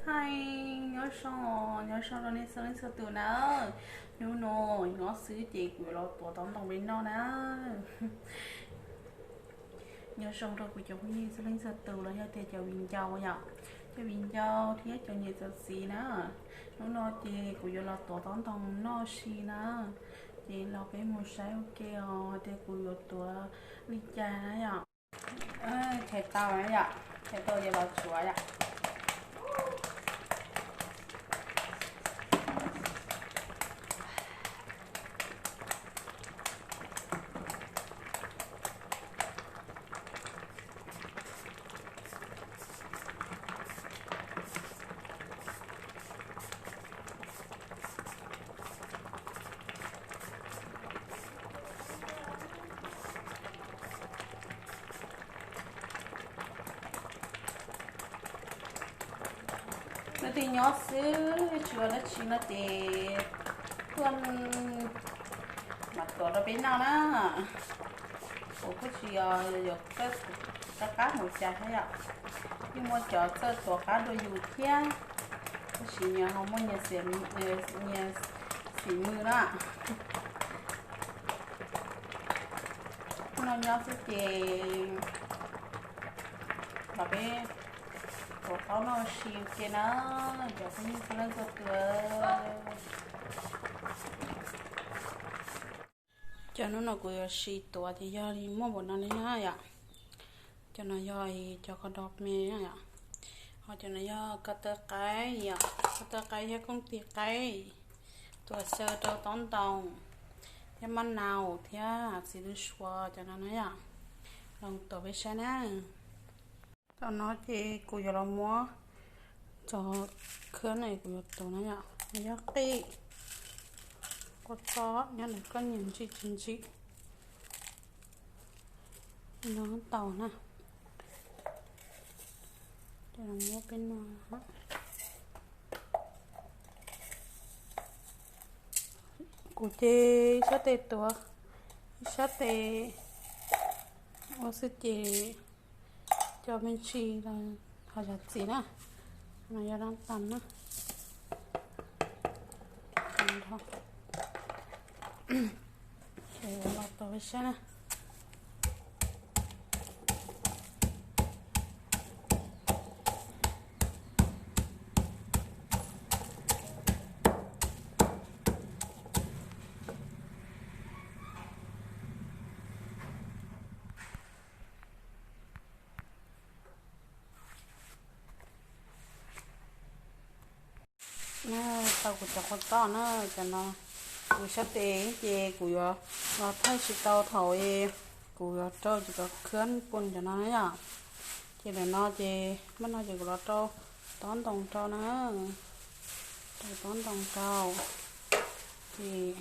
Hi, nyob zoo, nyob zoo rau nej txhua leej txhua tus na. Hnub no nyob xwb ces kuv yuav los tuav tob ntoo peb noj na. Nyob zoo rau kuv cov phooj ywg txhua leej txhua tus los yog tias cov viv ncaus yom, cov viv ncaus thiab cov niam cov txiv na. Hnub no ces kuv yuav los tuav tob ntoo noj si na. Ces los peb mus saib ua ke os tias kuv yuav tuav li cas na yom. Chais tau na yom, chais tau ces los tsuav yom. Leej twg nyob xwb tsis ua dab tsi no ces tuaj mam tuav rau peb noj na. Kuv kuj tsis yog yuav txawj qab qab mus cas thiab yom, yeej muaj cov txawj tuav qab dua yus thiab, tab sis nyias ho muaj nyias xim mws na. Hnub no nyob xwb ces los peb tuav taub noj si ke na, cov phooj ywg txhua leej txhua tus. Cov hnub no kuv yuav sim tuav ces yog li muaj npaum no li na yom. Cov no yog cov kho dos me na yom. Ho cov no yog ko taw qaib yom, ko taw qaib thiab kooj tis qaib, tuav xyaw rau tob ntoo thiab maj nau thiab txiv lws suav cov no na yom. Los tuav peb saib na. Tam no ces kuv yuav los muab cov khwb no kuv yuav tuav na yom, yog qij, kua txob, nyob ntawm koj nyiam ntsim tsis ntsim no tau na. Muab peb no, kuv ces ib sab tes tuav, ib sab tes ua xwb ces cov me ntsis los ho cov txiv na, no yog dab tas na. Los tau peb saib na. Tau kuv cov kua txob na, cov no kuv sab tes ces kuv yuav los thaij tsis tau thaum kuv yuav rau cov khwb pun cov no na yom. Ces ntawm no ces maj no ces kuv los rau tob ntoo rau na, rau tob ntoo rau. Ces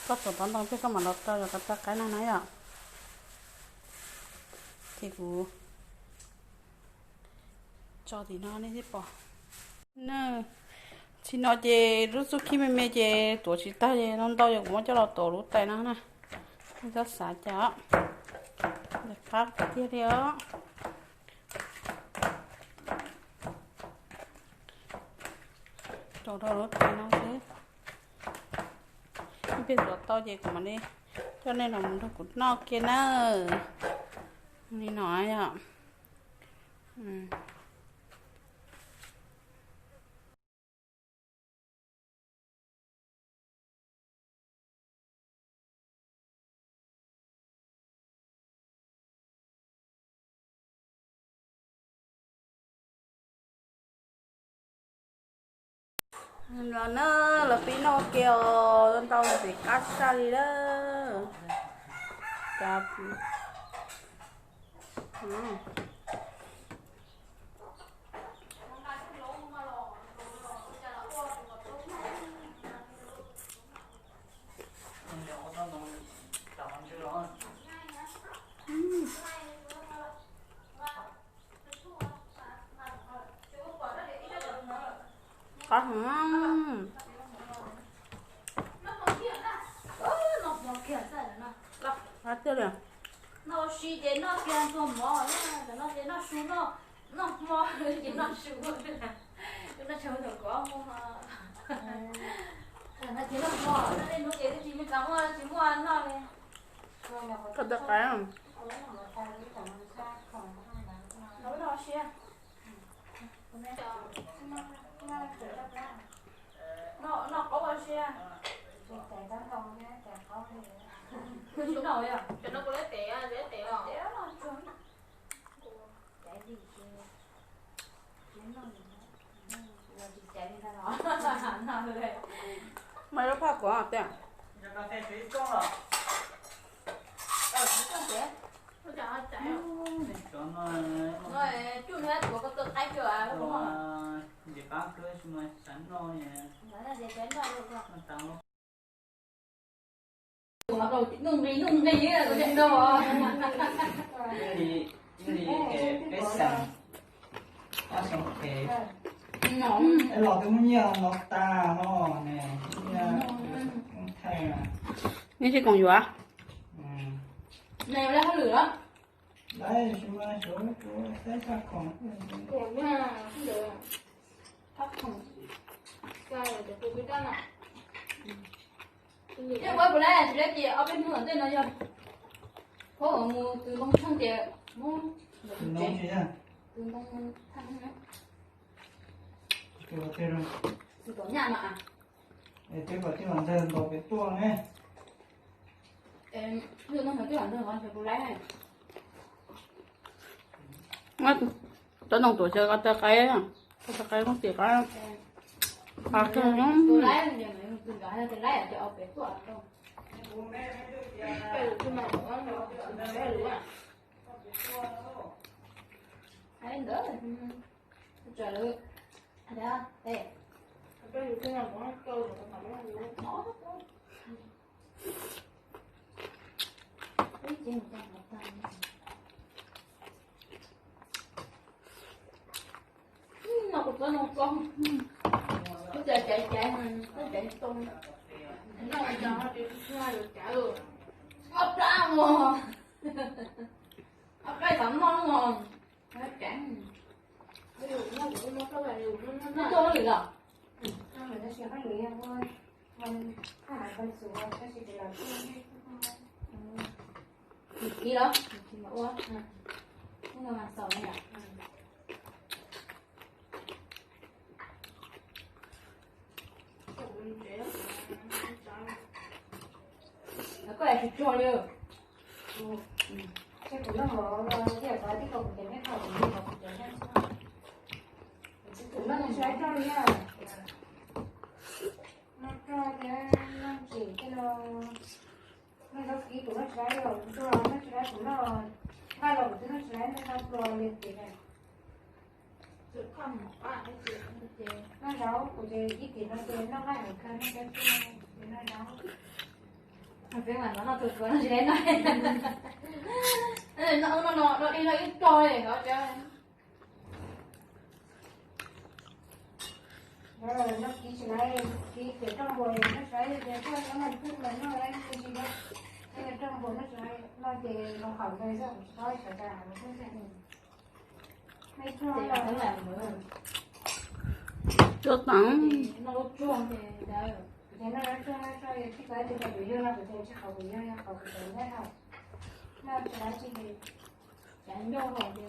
koj tuav tob ntoo thiab koj mam los rau cov ko taw qaib no na yom. Ces kuv tso tim no nej thiaj pom. Txhim no ces lub txuj khib me me ces tuav tsis tag ces ntau ntau ces kuv muab coj los tuav lub tais no na. Nej txhob xav cas, qab tiag tiag li os. Rau rau lub tais no xwb. Ib pliag tuav tau ces kuv mam li coj nej los mus nrog kuv noj kiag na. Li no yom. Los na, los peb noj ke os, ntau ntxim qab saj li lawm. Qab heev. Qab tiag li. Noj ua si ces noj kiag ntxuag mov, tam no ces noj su noj. Noj hmo, tsis noj su, noj su thaum kaum ob moos. Tsis noj hmo, noj niaj hnub ces twb tsis me kas muaj, tsis muaj noj li. Koj tau qab. Noj qaub ua si. Tsis noj yog. Mas lub phaj kuv tiag. Nuj nqis nuj nqis li peb xeem, ob xeem pem. Los twb muab nyiaj los tas no ne, nyiaj thaij. Neb tsis koom yuav. Neb lab hauj lwm los? Lab tsis mas suav saib tshaj khoom. Tej ua puas lab tsis lab ces ob peb hnub tom ntej no yog pab mus tws ntoo tsheej ces muab tus ntoo tsev, tus ntoo thaj, tus tom nyaj no. Tej kom tij Vam Ntxawg ntaus pem tuaj ne. Cov ntoo tuam xyaw koj taw qaib, koj taw qaib koj tim qab, qab kawg. No kuv txob noo txob, ib co caiv caiv, txob caiv too, noj cov yuav cav, ob plab mog, ob plab xav noj mog, cav, noj tuaj hauj lwm los? Ib los ua, ua mas xaus na yom. Koj tsis tsuag li. Kuv noj mov, kuv tib qho kuv noj, kuv tsis noj, kuv tsis noj tsis laib roj li. Noj roj thiab noj tsev tej no, noj zaub kib kuv noj tsis laib, kuv tuag noj tsis laib, kuv noj nqaij los kuv twb noj tsis laib, noj zaub pluas li ces. Noj zaub kuv ces ib tim no ces noj nqaij heev kawg, noj zaub ces noj zaub. Peb mas noj tuag tuag noj tsis laib noj. No no no ib rog li no. Noj kib tsis laib, kib ces roj npua noj tsis laib, ces roj npua noj tsis laib, roj npua noj tsis laib, noj ces noj haum ntawd xwb, tsis tau sawv tas. Tuaj teev. Ces noj zaub tsuag noj tsuag, tsis kawv tus kuv yug no kuv ces tsis qhov kuv yug, yog qhov kuv tseem nyob hauv. Noj tsis laib tsis li. Cas nyob hauv ces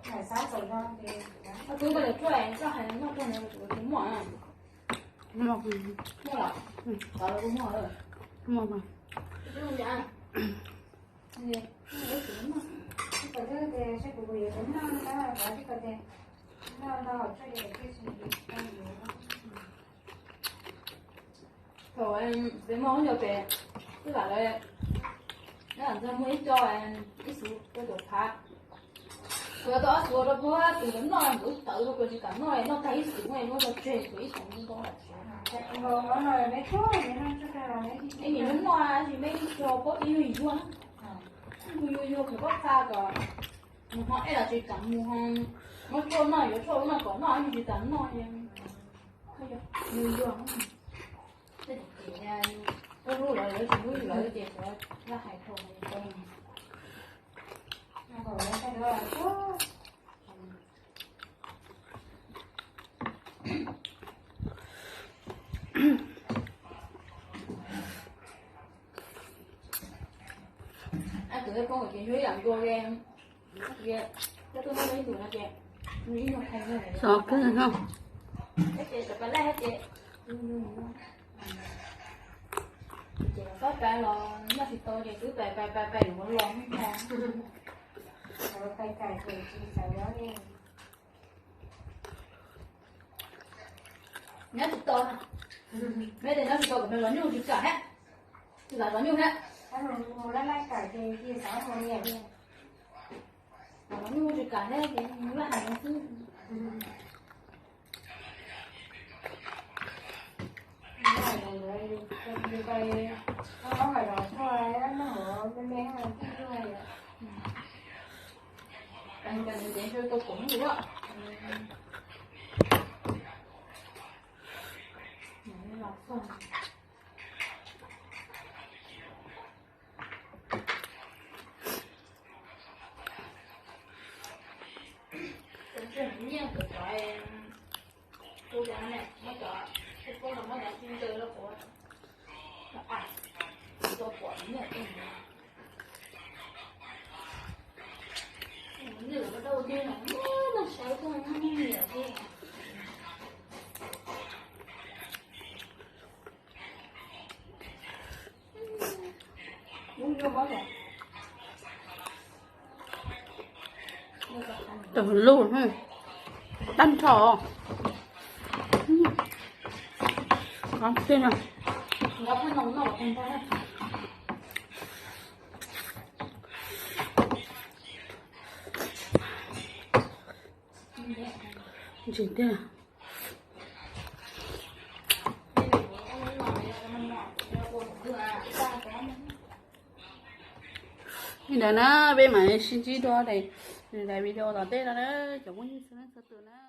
Lam xav txaus no ces, koj twb koj lawv tuaj, koj hais noj roj no kuv tus muaj. Muaj los? Tov los kuj muaj. Muaj mas. Tsis tau tias, seb kuv yuav noj, noj tsis tau tias, noj tau hauv tsuag ces tsis tau yuav. Thaum peb muaj ib co pem, twb lam lawv, lam ntxog muaj ib co ib xuv rau tom phav. Kuv tau ob xuv rau puag tim ntawd noj, kuv tawv rau kuv tsis kam noj, noj tag ib xuv muab tso tseg, kuv ib xuv ntoo lam tsev. Ib nim no noj tsis me tso pob tib yug yuag, mus yuag yuag kuv pob txha kom mus ho ej los tsis kam mus ho, muab tshuaj noj yuav tshuaj ub no kom noj, tsis kam noj. Yuag yuag, tej tim ces lub lub lawv tsis hlub lawv ces laj hais rau. Xov kawg no. Nyob tsis tau, nyob tsis tau kom nws los nyuj tsis kam thiab. Tsis kam los nyuj thiab. Los nyuj tsis kam thiab ces laj hais xwb. Tus lus, tag nrho. Qab tiag. Ntsim tiag. Li ntawd na, peb mam sib ntsib dua daim video tom ntej no na, cov phooj ywg txhua leej txhua tus na.